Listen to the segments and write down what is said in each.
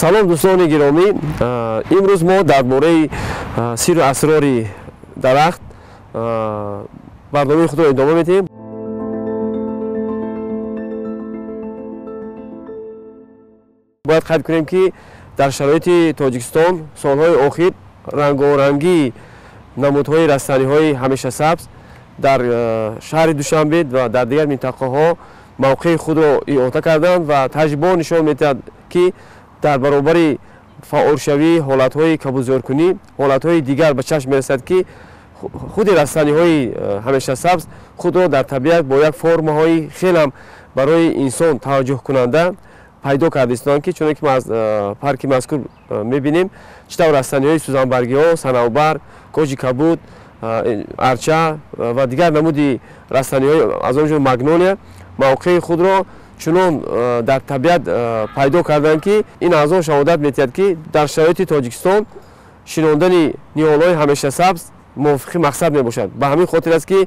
Салом, дӯстони гиромӣ. Имрӯз мо дар бораи сиру асрори дарахт барномаи худро идома медиҳем. Бояд қайд кунем, ки дар шароити Тоҷикистон солҳои охир рангорангии намудҳои растаниҳои ҳамешасабз дар шаҳри Душанбе ва дар дигар минтақаҳо мавқеи худро иҳота карданд ва таҷрибаҳо нишон медиҳад, ки дар баробари фаъолшавии ҳолатҳои кабудзоркунӣ ҳолатҳои дигар ба чашм мерасад, ки худи растаниҳои ҳамешасабз худро дар табиат бо як формаҳои хелам барои инсон таваҷҷӯҳкунанда пайдо карда истоданд, ки чуноне ки мо аз парки мазкур мебинем, чӣ тавр растаниҳои сӯзанбаргиҳо, санавбар, коҷи кабуд, арча ва дигар намуди растаниҳои, аз он ҷумла магнолия, мавқеи худро чунон дар табиат пайдо карданд, ки ин аз он шаҳодат медиҳад, ки дар шароити Тоҷикистон шинондани ниҳолҳои ҳамешасабз мувофиқи мақсад мебошад. Ба ҳамин хотир аст, ки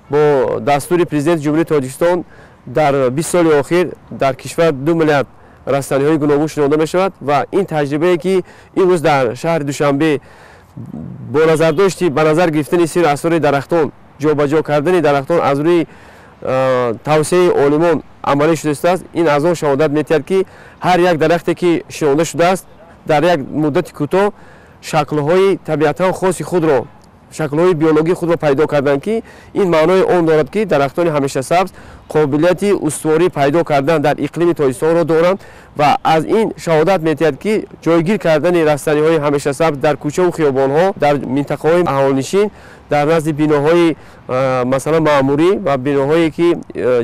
бо дастури Президенти Ҷумҳурии Тоҷикистон дар 20 соли охир дар кишвар 2 миллиард растаниҳои гуногун шинонда мешавад ва ин таҷрибае, ки имрӯз дар шаҳри Душанбе бо назардошти ба назар гирифтани сиру асрори дарахтон, ҷобаҷо кардани дарахтон аз рӯи тавсияи олимон амалӣ шудааст, ин аз он шаҳодат медиҳад, ки ҳар як дарахте, ки шинонда шудааст, дар як муддати кӯтоҳ шаклҳои табиатан хоси худро, шаклҳои биологии худро пайдо карданд, ки ин маънои он дорад, ки дарахтони ҳамешасабз қобилияти устуворӣ пайдо кардан дар иқлими Тоҷикистонро доранд ва аз ин шаҳодат медиҳад, ки ҷойгир кардани растаниҳои ҳамешасабз дар кӯчаву хиёбонҳо, дар минтақаҳои аҳолинишин, дар назди биноҳои, масалан, маъмурӣ ва биноҳое, ки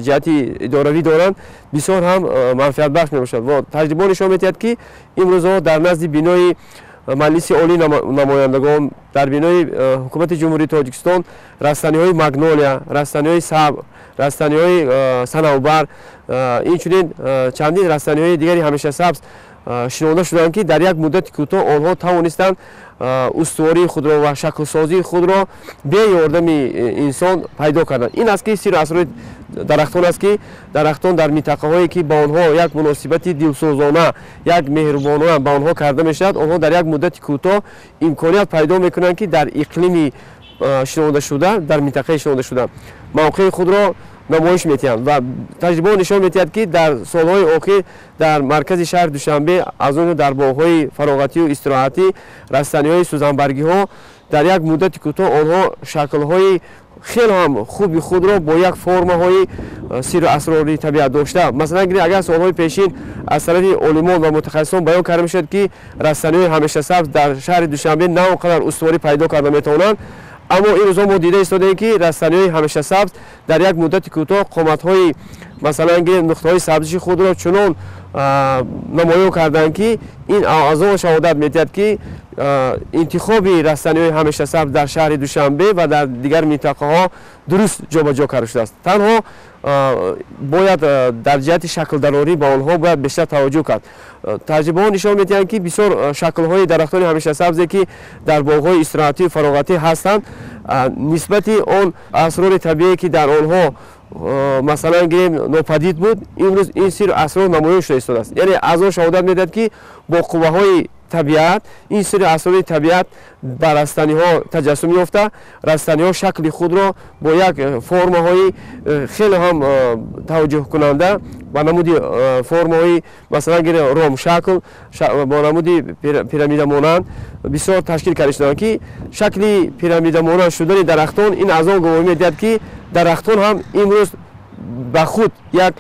ҷиҳати идоравӣ доранд, бисёр ҳам манфиатбахш мебошад. Ва таҷрибаҳо нишон медиҳад, ки имрӯзҳо дар назди бинои Маҷлиси Олии Намояндагон, дар бинои Ҳукумати Ҷумҳурии Тоҷикистон растаниҳои магнолия, растаниҳои сабр, растаниҳои санавбар, инчунин чандин растаниҳои дигари ҳамешасабз шинонда шуданд, ки дар як муддати кӯтоҳ онҳо тавонистанд устувории худро ва шаклсозии худро бе ёрдами инсон пайдо карданд. Ин аст, ки сиру асрори дарахтон аст, ки дарахтон дар минтақаҳое, ки ба онҳо як муносибати дилсӯзона, як меҳрубонона ба онҳо карда мешавад, онҳо дар як муддати кӯтоҳ имконият пайдо мекунанд, ки дар иқлими шинондашуда, дар минтақаи шинондашуда мавқеи худро намоиш медиҳанд. Ва таҷрибаҳо нишон медиҳад, ки дар солҳои охир дар маркази шаҳри Душанбе, аз он ҷумла дар боғҳои фароғатию истироҳатӣ, растаниҳои сӯзанбаргиҳо дар як муддати кӯтоҳ онҳо шаклҳои хеле ҳам хуби худро бо як формаҳои сиру асрори табиат дошта. Масалан, гиред, агар солҳои пешин аз тарафи олимон ва мутахассисон баён карда мешавад, ки растаниҳои ҳамешасабз дар шаҳри Душанбе на он қадар устуворӣ пайдо карда метавонанд, аммо ин рӯзҳо мо дида истодаем, ки растаниҳои ҳамешасабз дар як муддати кӯтоҳ қоматҳои, масалан, гирем, нуқтаҳои сабзиши худро чунон намоён карданд, ки ин аз он шаҳодат медиҳад, ки интихоби растаниҳои ҳамешасабз дар шаҳри Душанбе ва дар дигар минтақаҳо дуруст ҷобаҷо карда шудааст. Танҳо бояд дар ҷиҳати шаклдарорӣ ба онҳо бояд бештар таваҷҷӯҳ кард. Таҷрибаҳо нишон медиҳанд, ки бисёр шаклҳои дарахтони ҳамешасабзе, ки дар боғҳои истироҳатию фароғатӣ ҳастанд, нисбати он асрори табиие, ки дар онҳо, масалан, гирем, нопадид буд, имрӯз ин сиру асрор намоён шуда истодааст. Яъне аз он шаҳодат медиҳад, ки бо қувваҳои табиат ин сиру асрори табиат ба растаниҳо таҷассум ёфта, растаниҳо шакли худро бо як формаҳои хеле ҳам таваҷҷӯҳкунанда, ба намуди формаҳои, масалан, гирем, ромшакл, бо намуди пирамидамонанд бисёр ташкил карда шуданд, ки шакли пирамидамонанд шудани дарахтон ин аз он гувоҳӣ медиҳад, ки дарахтон ҳам имрӯз ба худ як,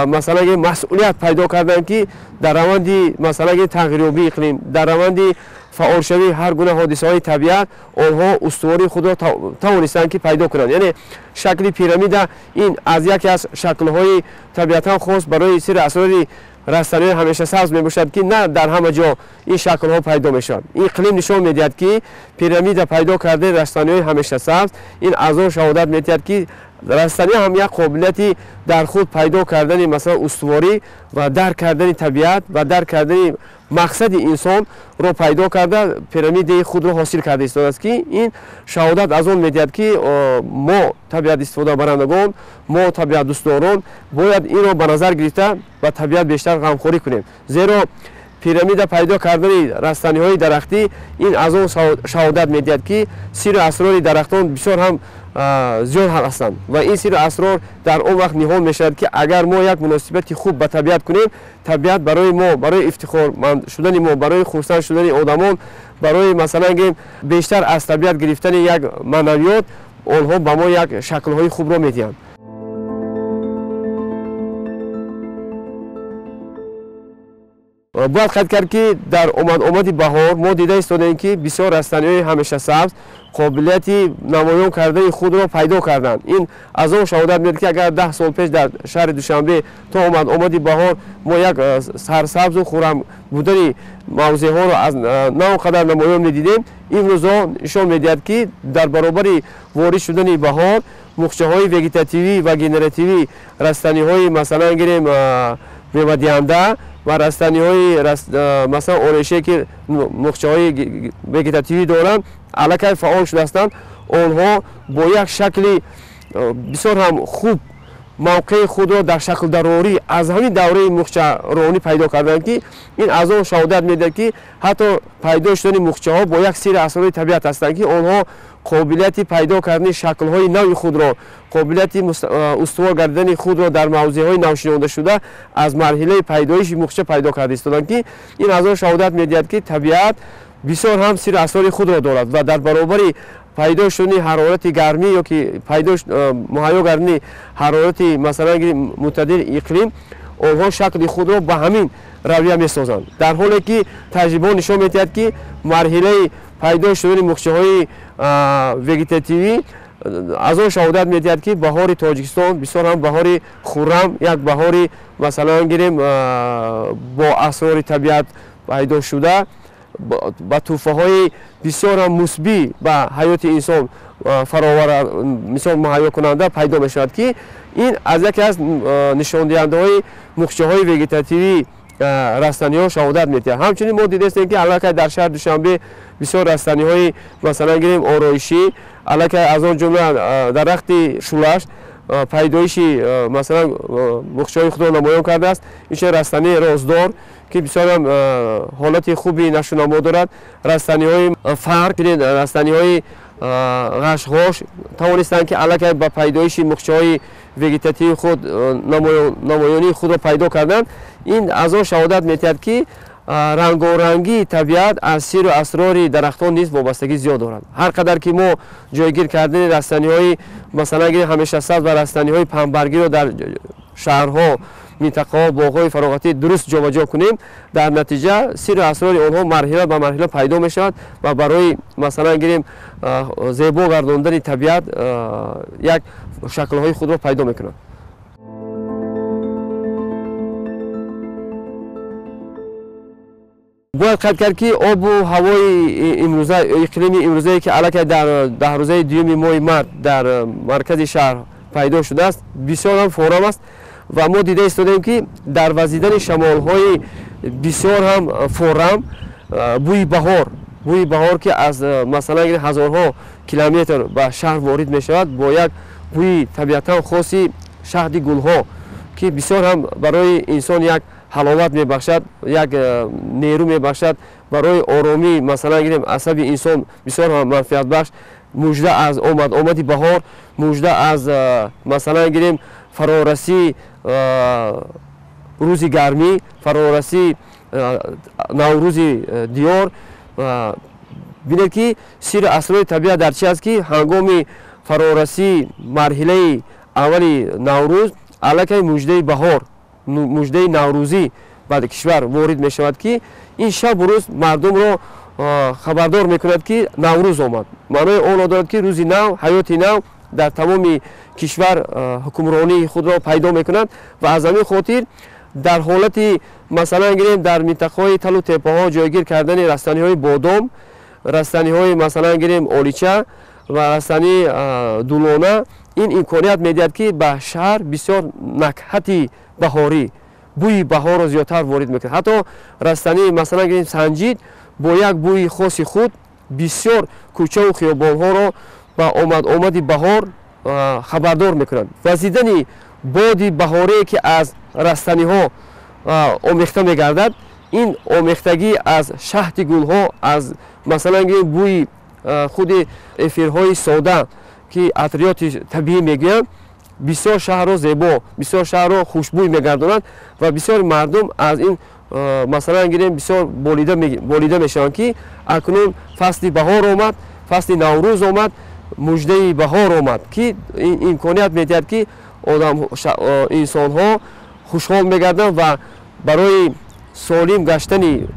масалан, гирем, масъулият пайдо карданд, ки дар раванди, масалан, гирем, тағйирёбии иқлим, дар раванди фаъолшавии ҳар гуна ҳодисаҳои табиат онҳо устувории худро тавонистанд, ки пайдо кунанд. Яъне шакли пирамида ин аз яке аз шаклҳои табиатан хос барои сири асрори растаниҳои ҳамешасабз мебошад, ки на дар ҳама ҷо ин шаклҳо пайдо мешавад. Ин иқлим нишон медиҳад, ки пирамида пайдо кардаи растаниҳои ҳамешасабз ин аз он шаҳодат медиҳад, ки растанӣ ҳам як қобилияти дар худ пайдо кардани, масалан, устуворӣ ва дарк кардани табиат ва дарк кардани мақсади инсонро пайдо карда, пирамидаи худро ҳосил карда истодааст, ки ин шаҳодат аз он медиҳад, ки мо табиат истифодабарандагон, мо табиатдӯстдорон бояд инро ба назар гирифта ба табиат бештар ғамхорӣ кунем, зеро Пирамида пайдо кардани растаниҳои дарахтӣ ин аз он шаҳодат медиҳад, ки сиру асрори дарахтон бисёр ҳам зиёд ҳастанд ва ин сиру асрор дар он вақт ниҳон мешавад, ки агар мо як муносибати хуб ба табиат кунем, табиат барои мо, барои ифтихорманд шудани мо, барои хурсанд шудани одамон, барои масалан гӯем бештар аз табиат гирифтани як маънавиёт, онҳо ба мо як шаклҳои хубро медиҳанд. Бояд қайд кард, ки дар омад-омади баҳор мо дида истодаем, ки бисёр растаниҳои ҳамешасабз қобилияти намоён кардани худро пайдо карданд. Ин аз он шаҳодат медиҳад, ки агар 10 сол пеш дар шаҳри Душанбе то омад-омади баҳор мо як сарсабзу хуррам будани мавзеъҳоро аз на он қадар намоён медидем, имрӯзҳо нишон медиҳад, ки дар баробари ворид шудани баҳор мухчаҳои вегетативӣ ва генеративӣ растаниҳои масалан гирем мевадиҳанда ва растаниҳои масалан ореше, ки мухчаҳои вегетативӣ доранд, аллакай фаъол шудаастанд. Онҳо бо як шакли бисёр ҳам хуб мавқеи худро дар шаклдарорӣ аз ҳамин давраи мухчаронӣ пайдо карданд, ки ин аз он шаҳодат медиҳад, ки ҳатто пайдо шудани мухчаҳо бо як сири асрори табиат ҳастанд, ки онҳо қобилияти пайдо кардани шаклҳои нави худро, қобилияти устувор гардидани худро дар мавзеъҳои навшинондашуда аз марҳилаи пайдоиши мухча пайдо карда истоданд, ки ин аз он шаҳодат медиҳад, ки табиат бисёр ҳам сири асрори худро дорад ва дар баробари пайдо шудани ҳарорати гармӣ ё ки муҳайё гардидани ҳарорати масалан мӯътадили иқлим, онҳо шакли худро ба ҳамин равия месозанд. Дар ҳоле ки таҷрибаҳо нишон медиҳад, ки марҳилаи пайдо шудани мухчаҳои вегетативӣ аз он шаҳодат медиҳад, ки баҳори Тоҷикистон бисёр ҳам баҳори хуррам, як баҳори масалан гирем бо асрори табиат пайдо шуда, ба тӯҳфаҳои бисёр ҳам мусбӣ ба ҳаёти инсон фаровара, мисол муҳайёкунанда пайдо мешавад, ки ин аз яке аз нишондиҳандаҳои мухчаҳои вегетативӣ растаниҳо шаҳодат медиҳад. Ҳамчунин мо дидастем, ки аллакай дар шаҳри Душанбе бисёр растаниҳои масалан гирем ороишӣ, аллакай аз он ҷумла дарахти шулаш пайдоиши масалан мухчаҳои худро намоён кардааст. Инчунин растании роздор, ки бисёр ҳам ҳолати хуби нашӯнамо дорад, растаниҳои фарқ, растаниҳои ғашғош тавонистанд, ки аллакай ба пайдоиши мухчаҳои вегетативии худ намоёнии худро пайдо карданд. Ин аз он шаҳодат медиҳад, ки рангорангии табиат аз сиру асрори дарахтон низ вобастагӣ зиёд дорад. Ҳар қадар ки мо ҷойгир кардани растаниҳои масалан гирем ҳамешасабз ва растаниҳои панбаргиро дар шаҳрҳо, минтақаҳо, боғҳои фароғатӣ дуруст ҷобаҷо кунем, дар натиҷа сиру асрори онҳо марҳила ба марҳила пайдо мешавад ва барои масалан гирем зебо гардондани табиат як шаклҳои худро пайдо мекунанд. Бояд қайд кард, ки обу ҳавои имрӯза, иқлими имрӯзае, ки аллакай дар 10 рӯзаи дуюми моҳи март дар маркази шаҳр пайдо шудааст, бисёр ҳам форам аст ва мо дида истодаем, ки дар вазидани шамолҳои бисёр ҳам форам бӯи баҳор, бӯи баҳор, ки аз масалан ҳазорҳо километр ба шаҳр ворид мешавад, бо як бӯи табиатан хоси шаҳди гулҳо, ки бисёр ҳам барои инсон як ҳаловат мебахшад, як нерӯ мебахшад, барои оромӣ масалан гирем асаби инсон бисёр ҳам манфиатбахш, мужда аз омад-омади баҳор, мужда аз масалан гирем фарорасии рӯзи гармӣ, фарорасии наврӯзи диёр. Бинед, ки сиру асрори табиат дар чи аст, ки ҳангоми фарорасии марҳилаи аввали наврӯз аллакай муждаи баҳор, муждаи наврӯзӣ ба кишвар ворид мешавад, ки ин шабу рӯз мардумро хабардор мекунад, ки наврӯз омад. Маънои онро дорад, ки рӯзи нав, ҳаёти нав дар тамоми кишвар ҳукмронии худро пайдо мекунад ва аз ҳамин хотир дар ҳолати масалан гирем дар минтақаҳои талу теппаҳо ҷойгир кардани растаниҳои бодом, растаниҳои масалан гирем олича ва растании дулона, ин имконият медиҳад, ки ба шаҳр бисёр накҳати баҳорӣ, бӯи баҳорро зиёдтар ворид мекунад. Ҳатто растании масалан гирем санҷид бо як бӯи хоси худ бисёр кӯчаву хиёбонҳоро ба омад-омади баҳор хабардор мекунад. Вазидани боди баҳорие, ки аз растаниҳо омехта мегардад, Ин омехтагӣ аз шаҳди гулҳо, аз масалан гирем бӯи худи эфирҳои сода, ки атриёти табиӣ мегӯянд, бисёр шаҳрро зебо, бисёр шаҳрро хушбӯй мегардонад ва бисёр мардум аз ин масалан гирем бисёр болида мешаванд, ки акнун фасли баҳор омад, фасли Наврӯз омад, муждаи баҳор омад, ки имконият медиҳад, ки инсонҳо хушҳол мегарданд ва барои солим гаштани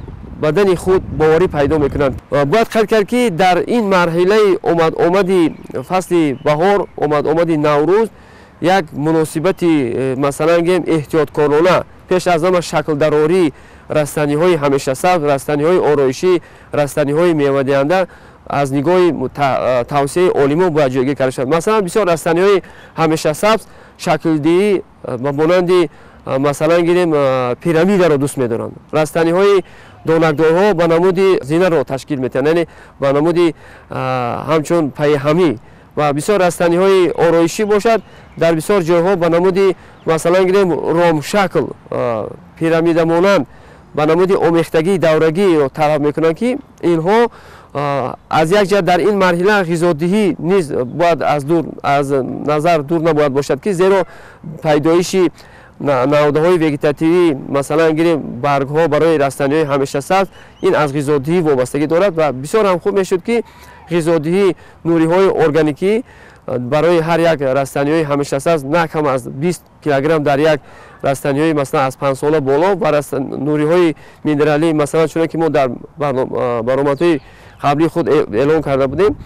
бадани худ боварӣ пайдо мекунанд. Бояд қайд кард, ки дар ин марҳилаи омад-омади фасли баҳор, омад-омади Наврӯз як муносибати масалан гирем эҳтиёткорона пеш аз ҳама шаклдарории растаниҳои ҳамешасабз, растаниҳои ороишӣ, растаниҳои мевадиҳанда аз нигоҳи тавсияи олимон бояд ҷойгир карда шавад. Масалан, бисёр растаниҳои ҳамешасабз шаклдиҳӣ ба монанди масалан гирем пирамидаро дӯст медоранд. Растаниҳои донакдорҳо ба намуди зинаро ташкил метиҳанд, яъне ба намуди ҳамчун пайҳамӣ, ва бисёр растаниҳои ороишӣ бошад дар бисёр ҷойҳо ба намуди масалан гирем ромшакл, пирамидамонанд, ба намуди омехтагии даврагиро талаб мекунанд, ки инҳо аз як ҷиҳат дар ин марҳила ғизодиҳӣ низ бояд аз назар дур набояд бошад, ки зеро пайдоиши навдаҳои вегетативӣ, масалан гирем баргҳо барои растаниҳои ҳамешасабз, ин аз ғизодиҳӣ вобастагӣ дорад ва бисёр ҳам хуб мешуд, ки ғизодиҳӣ нуриҳои органикӣ барои ҳар як растаниҳои ҳамешасабз на кам аз 20 килограмм дар як растаниҳои масалан аз 5 сола боло ва нуриҳои минералӣ, масалан чуноне ки мо дар баромадҳои қаблии худ эълон карда будем,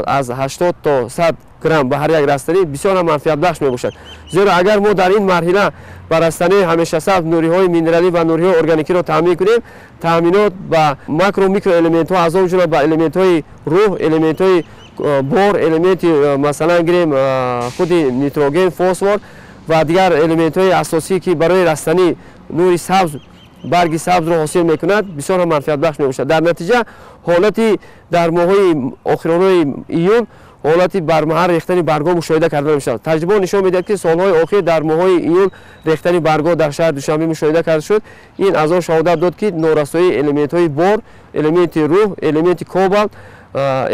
аз 80 то 100 грамм ба ҳар як растанӣ бисёр ҳам манфиатбахш мебошад. Зеро агар мо дар ин марҳила ба растаниҳои ҳамешасабз нуриҳои минералӣ ва нуриҳои органикиро таъмин кунем, таъминот ба макро микроэлементҳо, аз он ҷумла ба элементҳои рӯҳ, элементҳои бор, элементи масалан гирем худи нитроген, фосфор ва дигар элементҳои асосӣ, ки барои растанӣ нури сабз, барги сабзро ҳосил мекунад, бисёр ҳам манфиатбахш мебошад. Дар натиҷа ҳолати дар моҳҳои охиронаи июн ҳолати бармаҳал рехтани баргҳо мушоҳида карда мешавад. Таҷрибаҳо нишон медиҳад, ки солҳои охир дар моҳҳои июн рехтани баргҳо дар шаҳри Душанбе мушоҳида карда шуд. Ин аз он шаҳодат дод, ки норасоии элементҳои бор, элементи рӯҳ, элементи кобалт,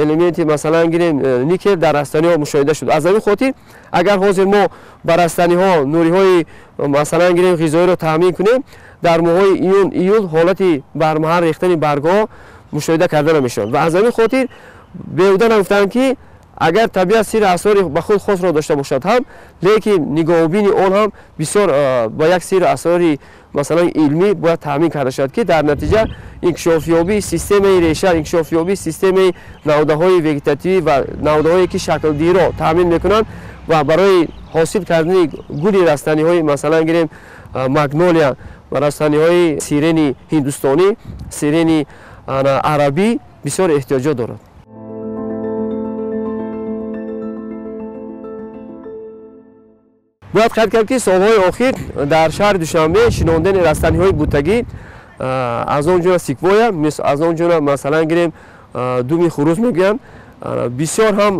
элементи масалан гирем никел дар растаниҳо мушоҳида шуд. Аз ҳамин хотир агар ҳозир мо ба растаниҳо нуриҳои масалан гирем ғизоиро таъмин кунем, дар моҳҳои июн июл ҳолати бармаҳал рехтани баргҳо мушоҳида карда намешавад. Ва аз ҳамин хотир беҳуда нагуфтанд, ки агар табиат сирри асрори ба худ хосро дошта бошад ҳам, лекин нигоҳубини он ҳам бисёр ба як сирри асрори масалан илмӣ бояд таъмин карда шавад, ки дар натиҷа инкишофёбии системаи реша, инкишофёбии системаи навдаҳои вегетативӣ ва навдаҳое ки шаклдиҳиро таъмин мекунанд ва барои ҳосил кардани гули растаниҳои масалан гирем магнолия ва растаниҳои сирени ҳиндустонӣ, сирени арабӣ бисёр эҳтиёҷот дорад. Бояд қайд кард, ки солҳои охир дар шаҳри Душанбе шинондани растаниҳои бутагӣ, аз он ҷумла сиквоя, аз он ҷумла масалан гирем думи хурӯз мегӯянд, бисёр ҳам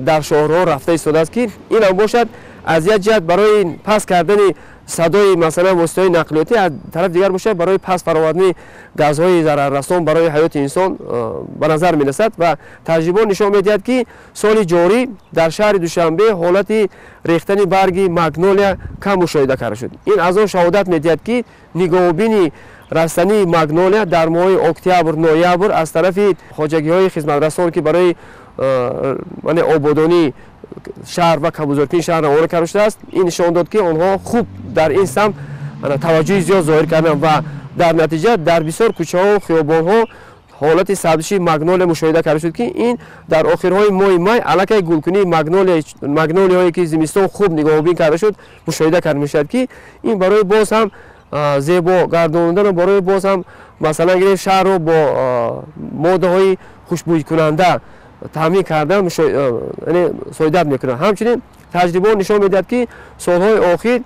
дар шаҳрҳо рафта истодааст, ки ин ҳам бошад аз як ҷиҳат барои паст кардани садои масалан воситаҳои нақлиётӣ, аз тарафи дигар бошад барои паст фаровардани газҳои зараррасон барои ҳаёти инсон ба назар мерасад. Ва таҷрибаҳо нишон медиҳад, ки соли ҷорӣ дар шаҳри Душанбе ҳолати рехтани барги магнолия кам мушоҳида карда шуд. Ин аз он шаҳодат медиҳад, ки нигоҳубини растании магнолия дар моҳи октябр, ноябр аз тарафи хоҷагиҳои хизматрасон, ки барои ободонии шаҳр ва кабузоркунии шаҳр равона карда шудааст, ин нишон дод, ки онҳо хуб дар ин самт таваҷҷӯҳи зиёд зоҳир карданд ва дар натиҷа дар бисёр кӯчаҳо хиёбонҳо ҳолати сабзиши магнолия мушоҳида карда шуд, ки ин дар охирҳои моҳи май аллакай гулкунии магнолияҳое ки зимистон хуб нигоҳубин карда шуд мушоҳида карда мешавад, ки ин барои боз ҳам зебо гардондан ва барои боз ҳам масалан гирем шаҳрро бо моддаҳои хушбӯйкунанда таъмин кардан мусоидат мекунад. Ҳамчунин таҷрибаҳо нишон медиҳад, ки солҳои охир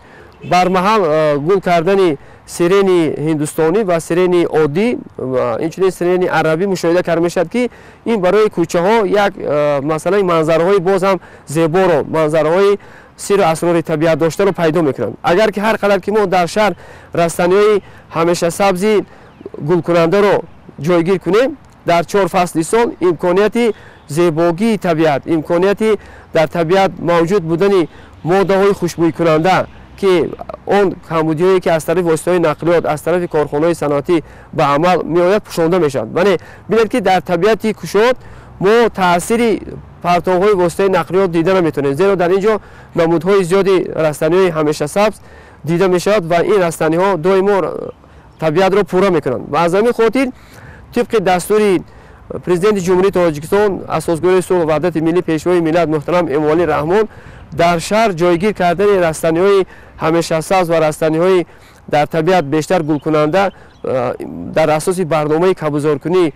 бармаҳал гул кардани сирени ҳиндустонӣ ва сирени оддӣ ва инчунин сирени арабӣ мушоҳида карда мешавад, ки ин барои кӯчаҳо як масалаи манзараҳои боз ҳам зеборо, манзараҳои сиру асрори табиат доштаро пайдо мекунанд. Агар ки ҳар қадар ки мо дар шаҳр растаниҳои ҳамешасабзи гулкунандаро ҷойгир кунем, дар 4 фасли сол имконияти зебогии табиат, имконияти дар табиат мавҷуд будани моддаҳои хушбӯйкунанда, ки он камбудиҳое ки аз тарафи воситаҳои нақлиёт, аз тарафи корхонаҳои саноатӣ ба амал меояд, пӯшонда мешавад. Вале бинед, ки дар табиати кушод мо таъсири партовҳои воситаи нақлиёт дида наметавонем, зеро дар ин ҷо намудҳои зиёди растаниҳои ҳамешасабз дида мешавад ва ин растаниҳо доимо табиатро пурра мекунанд. Ва аз ҳамин хотир тибқи дастури Президенти Ҷумҳурии Тоҷикистон, Асосгузори сулҳу ваҳдати миллӣ, Пешвои миллат муҳтарам Эмомалӣ Раҳмон, дар шаҳр ҷойгир кардани растаниҳои ҳамешасабз ва растаниҳои дар табиат бештар гулкунанда дар асоси барномаи кабузоркунии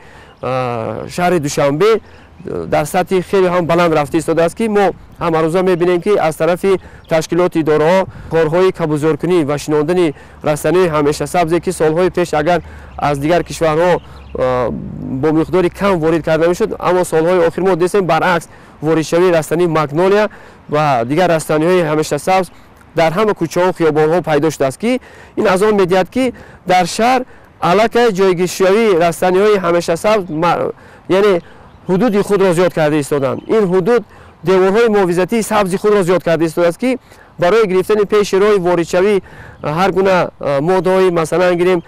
шаҳри Душанбе дар сатҳи хеле ҳам баланд рафта истодааст, ки мо ҳамарӯза мебинем, ки аз тарафи ташкилоти идораҳо корҳои кабузоркунӣ ва шинондани растаниҳои ҳамешасабзе, ки солҳои пеш агар аз дигар кишварҳо бо миқдори кам ворид карда мешуд, аммо солҳои охир мо дидем баръакс воридшавии растании магнолия ва дигар растаниҳои ҳамешасабз дар ҳама кӯчаҳо хиёбонҳо пайдо шудааст, ки ин аз он медиҳад, ки дар шаҳр аллакай ҷойгиршавии растаниҳои ҳамешасабз, яъне ҳудуди худро зиёд карда истоданд. Ин ҳудуд деворҳои муҳофизатии сабзи худро зиёд карда истодааст, ки барои гирифтани пеши роҳи воридшавии ҳар гуна моддаҳои, масалан гирем,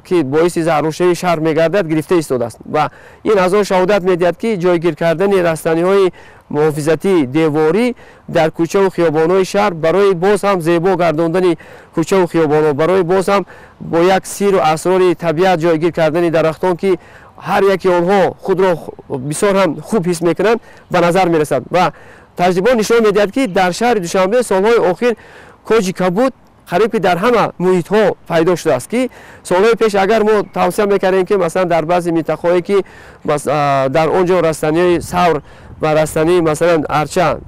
ки боиси заҳрнокшавии шаҳр мегардад, гирифта истодааст. Ва ин аз он шаҳодат медиҳад, ки ҷойгир кардани растаниҳои муҳофизатии деворӣ дар кӯчаву хиёбонҳои шаҳр барои боз ҳам зебо гардондани кӯчаву хиёбонҳо, барои боз ҳам бо як сиру асрори табиат ҷойгир кардани дарахтон, ки ҳар яки онҳо худро бисёр ҳам хуб ҳис мекунанд, ба назар мерасад. Ва таҷрибаҳо нишон медиҳад, ки дар шаҳри Душанбе солҳои охир коҷи кабуд қариб ки дар ҳама муҳитҳо пайдо шудааст, ки солҳои пеш агар мо тавсия мекардем, ки масалан дар баъзе минтақаҳое, ки дар он ҷо растаниҳои савр ва растании масалан арча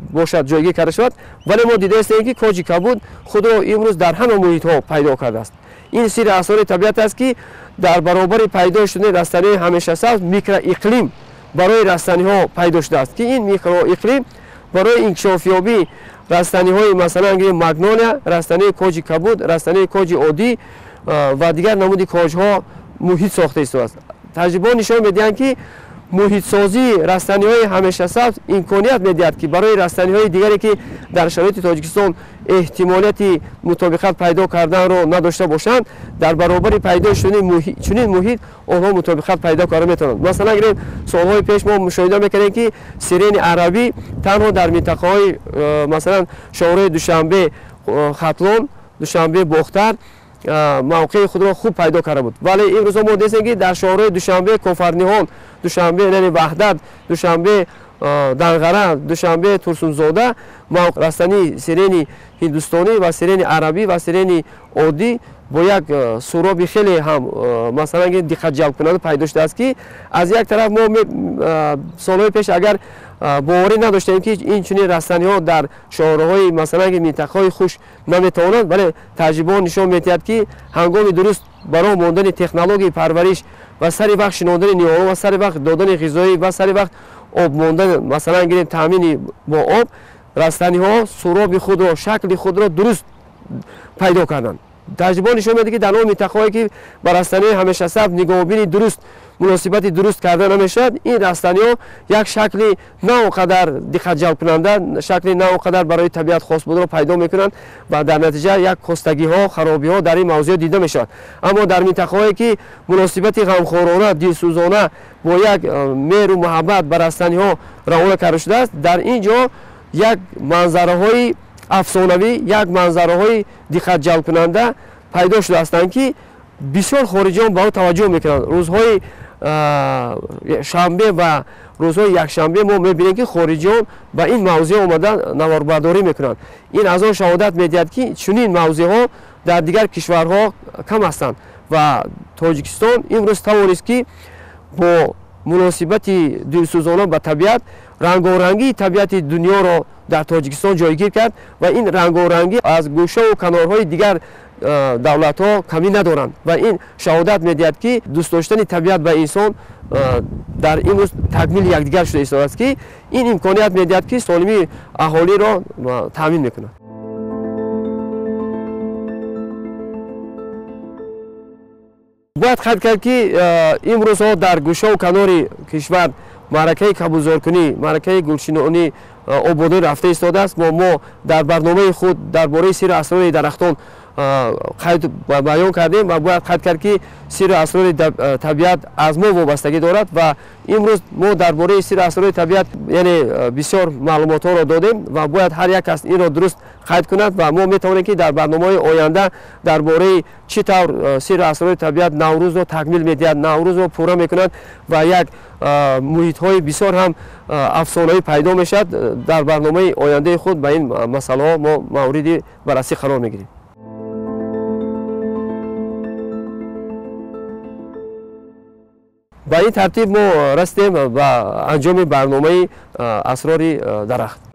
бошад, ҷойгир карда шавад, вале мо дидаистем, ки коҷи кабуд худро имрӯз дар ҳама муҳитҳо пайдо кардааст. Ин сири асрори табиат аст, ки дар баробари пайдо шудани растаниҳои ҳамешасабз микроиқлим барои растаниҳо пайдо шудааст, ки ин микроиқлим барои инкишофёбии растаниҳои масалан гирем магнолия, растании коҷи кабуд, растании коҷи оддӣ ва дигар намуди коҷҳо муҳит сохта истодааст. Таҷрибаҳо нишон медиҳанд, ки муҳитсозии растаниҳои ҳамешасабз имконият медиҳад, ки барои растаниҳои дигаре, ки дар шароити Тоҷикистон эҳтимолияти мутобиқат пайдо карданро надошта бошанд, дар баробари пайдо шудани чунин муҳит онҳо мутобиқат пайдо карда метавонанд. Масалан гирем, солҳои пеш мо мушоҳида мекардем, ки сирени арабӣ танҳо дар минтақаҳои масалан шаҳрҳои Душанбе, Хатлон, Душанбе, Бохтар мавқеи худро хуб пайдо карда буд. Вале имрӯзҳо мо дидем, ки дар шаҳрҳои Душанбе, Кофарниҳон, Душанбе яъне Ваҳдат, Душанбе Данғара, Душанбе Турсунзода растании сирени ҳиндустонӣ ва сирени арабӣ ва сирени оддӣ бо як суроби хеле ҳам масалан диққатҷалбкунанда пайдо шудааст, ки аз як тараф мо солҳои пеш агар боварӣ надоштем, ки ин чунин растаниҳо дар шоҳроҳҳои масалан минтақаҳои хушк наметавонанд, вале таҷрибаҳо нишон медиҳад, ки ҳангоми дуруст ба роҳ мондани технологияи парвариш ва сари вақт шинондани ниҳолҳо ва сари вақт додани ғизоӣ ва сари вақт об мондан, масалан гирем таъмини бо об, растаниҳо суроби худро, шакли худро дуруст пайдо карданд. Таҷрибаҳо нишон медиҳад, ки дар он минтақаҳое, ки ба растаниҳои ҳамешасабз нигоҳубини дуруст, муносибати дуруст карда намешавад, ин растаниҳо як шакли на он қадар диққатҷалбкунанда, шакли на он қадар барои табиат хос бударо пайдо мекунанд ва дар натиҷа як костагиҳо, харобиҳо дар ин мавзеъ дида мешавад. Аммо дар минтақаҳое, ки муносибати ғамхорона, дилсӯзона бо як меҳру муҳаббат ба растаниҳо равона карда шудааст, дар ин ҷо як манзараҳои афсонавӣ, як манзараҳои диққатҷалбкунанда пайдо шудаастанд, ки бисёр хориҷиён ба он таваҷҷӯҳ мекунанд. Рӯзҳои шанбе ва рӯзҳои якшанбе мо мебинем, ки хориҷиён ба ин мавзеъ омада наворбардорӣ мекунанд. Ин аз он шаҳодат медиҳад, ки чунин мавзеъҳо дар дигар кишварҳо кам ҳастанд ва Тоҷикистон имрӯз тавонист, ки бо муносибати дилсӯзона ба табиат рангорангии табиати дунёро дар Тоҷикистон ҷойгир кард ва ин рангорангӣ аз гӯшаву канорҳои дигар давлатҳо камӣ надоранд ва ин шаҳодат медиҳад, ки дӯст доштани табиат ба инсон дар имрӯз такмили якдигар шуда истодааст, ки ин имконият медиҳад, ки солимии аҳолиро таъмин мекунад. Бояд қайд кард, ки имрӯзҳо дар гӯшаву канори кишвар маъракаи кабудзоркунӣ, маъракаи гулшинонӣ, ободонӣ рафта истодааст. Мо дар барномаи худ дар бораи сиру асрори дарахтон қайд баён кардем ва бояд қайд кард, ки сиру асрори табиат аз мо вобастагӣ дорад ва имрӯз мо дар бораи сиру асрори табиат, яъне бисёр маълумотҳоро додем ва бояд ҳар як кас инро дуруст қайд кунад ва мо метавонем, ки дар барномаҳои оянда дар бораи чӣ тавр сиру асрори табиат Наврӯзро такмил медиҳад, Наврӯзро пурра мекунад ва як муҳитҳои бисёр ҳам афсонаӣ пайдо мешавад, дар барномаи ояндаи худ ба ин масъалаҳо мо мавриди баррасӣ қарор мегирем. Ба ин тартиб мо расидем ба анҷоми барномаи асрори дарахт.